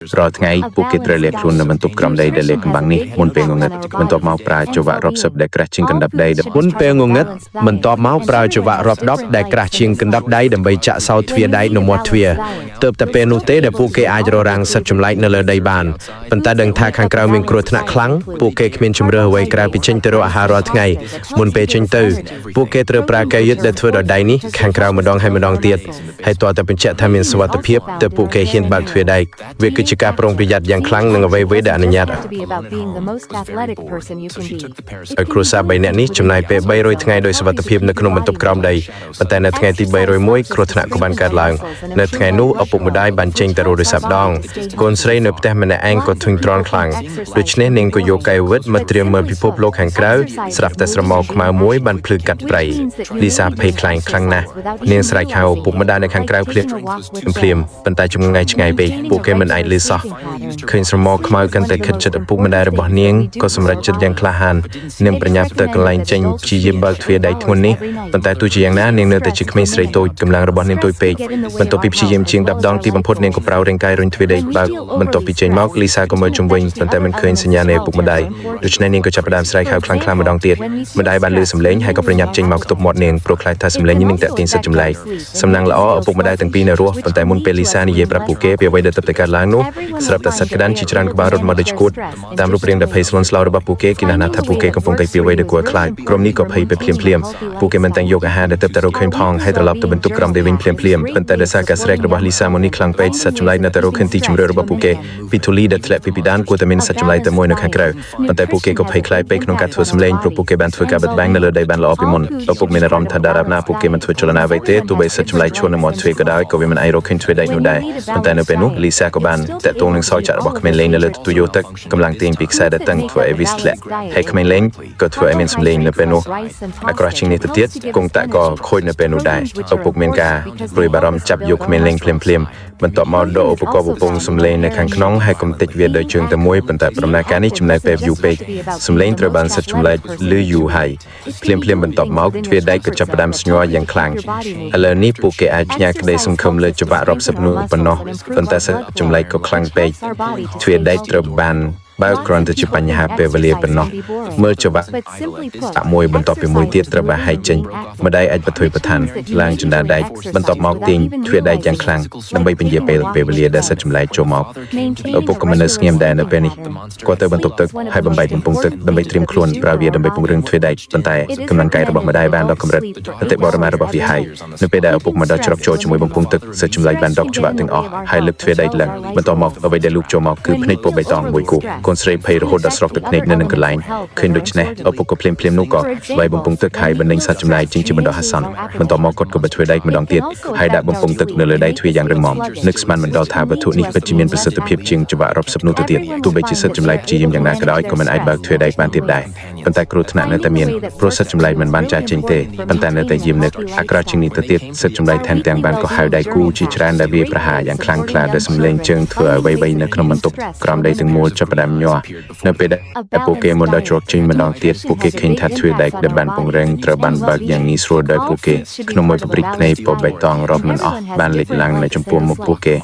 រាល់ថ្ងៃពួកគេត្រូវលាក់ខ្លួននៅបន្ទប់ក្រោមដីដែលលាក់កំបាំងនេះមុនពេលងងឹតបន្ទាប់មកប្រើច្រវាក់រាប់សិបដែលក្រាស់ជាងកណ្ដាប់ដៃ មុនពេលងងឹតបន្ទាប់មកប្រើច្រវាក់រាប់ដប់ដែលក្រាស់ជាងកណ្ដាប់ដៃដើម្បីចាក់សោទ្វារដែកនៅមាត់ទ្វារទើបតែពេលនោះទេដែលពួកគេអាចររាំងសត្វចម្លែកនៅលើដីបានប៉ុន្តែដឹងថាខាងក្រៅមានគ្រោះថ្នាក់ខ្លាំងពួកគេគ្មានជម្រើសអ្វីក្រៅពីចេញទៅរកអាហាររាល់ថ្ងៃមុនពេលចេញទៅពួកគេត្រូវប្រើកែវយឹតដែលធ្វើដោយដៃនេះខាងក្រៅម្ដងហើយម្ដងទៀតហើយទាល់តែបញ្ជាក់ថាមានសុវត្ថិភាពទើបពួកគេហ៊ានបើកទ្វារដែកវាគឺជាការប្រុងប្រយ័ត្នយ៉ាងខ្លាំងនឹងអ្វីៗដែលអនុញ្ញាត To be about being the most athletic person you can be. ឲ្យគ្រួសារ3នាក់នេះចំណាយពេល300ថ្ងៃដោយសុវត្ថិភាពនៅក្នុងបន្ទប់ក្រោមដីប៉ុន្តែនៅថ្ងៃទី301គ្រោះថ្នាក់ក៏បានកើតឡើងនៅថ្ងៃនោះឪពុកម្ដាយបានចេញទៅរកដោយសាប់ដងកូនស្រីនៅផ្ទះម្នាក់ឯងក៏ធុញទ្រាន់ខ្លាំងដូច្នេះនាងក៏យកកែវវិតមកត្រៀមមើលពិភពលោកខាងក្រៅស្រាប់តែស្រមោលខ្មៅមួយបានភ្លឺកាត់ព្រៃលីសាភ័យខ្លាចខ្លាំងណាស់នាងស្រែកហៅឪពុកម្ដាយនៅខាងក្រៅភ្លាមភ្លាមប៉ុន្តែចម្ងាយឆ្ងាយពេកពួកគេមិនអាចឮសោះឃើញស្រមោលខ្មៅកាន់តែខិតជិតឪពុកម្ដាយរបស់នាងក៏សម្រេចចិត្តយ៉ាងក្លាហាននាងប្រញាប់ទៅកន្លែងចេញព្យាយាមបើកទ្វារដែកធ្ងន់នេះប៉ុន្តែទោះជាយ៉ាងណានាងនៅតែជាក្មេងស្រីតូចកម្លាំងរបស់នាងតូចពេកបន្ទាប់ពីព្យាយាមជាង10ដងទីបំផុតនាងក៏ប្រៅរាងកាយរុញទ្វារដែកបើកបន្ទាប់ពីចេញមកលីសាក៏មើលជុំវិញប៉ុន្តែមិនឃើញសញ្ញានៃឪពុកម្ដាយដូច្នេះនាងក៏ចាប់ផ្ដើមស្រែកហៅខ្លាំងៗម្ដងទៀតម្ដាយបានឮសំឡេងហើយក៏ប្រញាប់ចេញមកខ្ទប់មាត់នាងព្រោះខ្លាចថាសំឡេងនេះនឹងទាក់ទាញសត្វចម្លែកសំណាងល្អឪពុកម្ដាយទាំងពីរនៅរស់ប៉ុន្តែមុនពេលលីសានិយាយប្រាប់ពួកគេពីអ្វីដែលទើបតែកើតឡើងនោះស្រាប់តែសត្វក្តាន់ជាច្រើនក្បាលរត់មកដូចឆ្កួតតាមរូបរាងដែលភ័យស្លន់ស្លោរបស់ពួកគេគេណាស់ណាស់ថាពួកគេកំពុងតែពីអ្វីដែលគួរឲ្យខ្លាចក្រុមនេះក៏ភ័យទៅភ្លាមភ្លាមៗពួកគេមិនទាំងយកអាហារដែលទើបតែរកឃើញផងហើយត្រឡប់ទៅបន្ទប់ក្រោមដីវិញភ្លាមភ្លាមៗប៉ុន្តែដោយសារការស្រែករបស់លីសាមុននេះខ្លាំងពេកសត្វចម្លែកនៅតែរកឃើញទីជម្រករបស់ពួកគេពីធូលីដែលធ្លាក់ពីពីដានគួរតែមានសត្វចម្លែកតែមួយនៅខាងក្រៅប៉ុន្តែពួកគេក៏ភ័យខ្លាចពេកក្នុងការធ្វើសម្លេងព្រោះពួកគេបានធ្វើការបិទបាំងនៅលើដីបានល្អពីមុនឪពុកមានអារម្មណ៍ថាដរាបណាពួកគេមិនធ្វើចលនាអ្វីទេទោះបីសត្វចម្លែកឈួននៅមាត់ទ្វារក៏ដោយក៏វាមិនអាចរកឃើញទ្វារដែកនោះដែរប៉ុន្តែនៅពេលនោះលីសាក៏បានតាក់ទងនឹងសោចក្ររបស់ក្មេងលេងនៅលើទទួលយកទឹកកម្លាំងទាញពីខ្សែដែលតឹងធ្វើឲ្យវាធ្លាក់ហើយក្មេងលេងក៏ធ្វើឲ្យមានសម្លេងនៅពេលនោះអាក្រក់ជាងនេះទៅទៀតកុងតាក់ក៏ខូចនៅពេលនោះដែរឪពុកមានការព្រួយបារម្ភចាប់យកក្មេងលេងភ្លាមភ្លាមៗបន្ទាប់មកដកឧបករណ៍បំពងសម្លេងនៅខាងក្នុងហើយកំទេចវាដោយជើងតែមួយប៉ុន្តែដំណើរការនេះចំណាយពេលយូរពេកសម្លេងត្រូវបានសិតចម្លែកឮយូរហើយភ្លាមភ្លាមៗបន្ទាប់មកទ្វារដែកក៏ចាប់ផ្ដើមស្ញ័រយ៉ាងខ្លាំងឥឡូវនេះពួកគេអាចផ្ញើក្តីសង្ឃឹមលើច្បាក់រាប់សិបនោះប៉ុណ្ណោះប៉ុន្តែសិតចម្លែកក៏ខ្លាំងពេកទ្វារដែកត្រូវបានបើគ្រាន់តែជាបញ្ហាពេលវេលាប៉ុណ្ណោះមើលច្បាក់ But simply put, មួយបន្ទាប់ពីមួយទៀតត្រូវបានហែកចេញម្ដាយអាចបថុយប្រឋានឡើងជណ្ដើរដែកបន្ទាប់មកទាញទ្វារដែកយ៉ាងខ្លាំងដើម្បីពន្យាពេលពេលវេលាដែលសត្វចម្លែកចូលមកឪពុកក៏មិននៅស្ងៀមដែរនៅពេលនេះគាត់ទៅបន្ទប់ទឹកហើយបំបែកបំពង់ទឹកដើម្បីត្រៀមខ្លួនប្រើវាដើម្បីពង្រឹងទ្វារដែកប៉ុន្តែកម្លាំងកាយរបស់ម្ដាយបានដល់កម្រិតអតិបរមារបស់វាហើយនៅពេលដែលឪពុកមកដល់ច្រកចូលជាមួយបំពង់ទឹកសត្វចម្លែកបានដកច្បាក់ទាំងអស់ហើយលើកទ្វារដែកឡើងបន្ទាប់មកអ្វីដែលលូកចូលមកគឺភ្នែកពណ៌បៃតងមួយគូកូនស្រីភ័យរហូតដល់ស្រកទឹកភ្នែកនៅនឹងកន្លែងឃើញដូច្នេះឪពុកក៏ភ្លាមភ្លាមៗនោះក៏វាយបំពង់ទឹកហើយបណ្ដេញសត្វចម្លែកចេញជាបណ្ដោះអាសន្នបន្ទាប់មកគាត់ក៏បិទទ្វារដែកម្ដងទៀតហើយដាក់បំពង់ទឹកនៅលើដៃទ្វារយ៉ាងរឹងមាំនឹកស្មានមិនដល់ថាវត្ថុនេះពិតជាមានប្រសិទ្ធភាពជាងច្បាក់រាប់សិបនោះទៅទៀតទោះបីជាសត្វចម្លែកព្យាយាមយ៉ាងណាក៏ដោយក៏មិនអាចបើកទ្វារដែកបានទៀតដែរប៉ុន្តែគ្រោះថ្នាក់នៅតែមានព្រោះសត្វចម្លែកមិនបានចាកចេញទេប៉ុន្តែនៅតែយាមនឹកអាក្រក់ជាងនេះទៅទៀតសត្វចម្លែកថែមទាំងបានក៏ហៅដៃគូជាច្រើនដែលវាប្រហារយ៉ាងខ្លាំងក្លាដោយសម្លេងជើងធ្វើឲ្យអ្វីៗនៅក្នុងបន្ទប់ក្រោមដីទាំងមូលចាប់ផ្ដើមញ័រនៅពេលដែលពួកគេមកដល់ច្រកចេញម្ដងទៀតពួកគេឃើញថាទ្វារដែកដែលបានពង្រឹងត្រូវបានបើកយ៉ាងងាយស្រួលដោយពួកគេក្នុងមួយប៉ប្រិចភ្នែកពណ៌បៃតងរាប់មិនអស់បានលេចឡើងនៅចំពោះមុខពួកគេ។